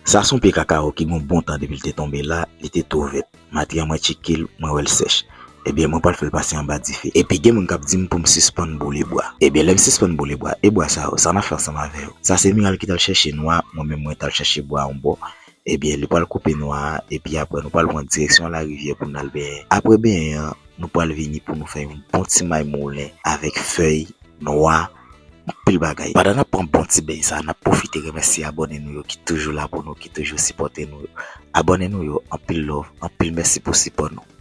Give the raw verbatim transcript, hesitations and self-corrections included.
Sa se yon pye kakawo ki gen yon bon tan depi l te tonbe la, li te tou vèt. Maten an mwen tcheke l, mwen wè l sèch. Ebyen, mwen pral fè l pase anba dife. Epi gen moun k ap di m pou m sispann boule bwa. Ebyen, lè m sispann boule bwa, e bwa sa yo, sa n ap fè ansanm avè yo? Sa se Miral ki t al chèche nwa, mwen menm mwen t al chèche bwa yon bò. Ebyen, li pral koupe nwa a, epi apre nou pral pran direksyon larivyè pou n al benyen. Apre benyen an, nou pral vini pou nou fè yon bon ti may moulen avèk fèy nwa, anpil bagay. Pandan n ap pran bon ti beny sa, n ap pwofite remèsye abòne nou yo ki toujou la pou nou, ki toujou sipòte nou yo. Abòne nou yo, anpil love, anpil mèsi pou sipò nou.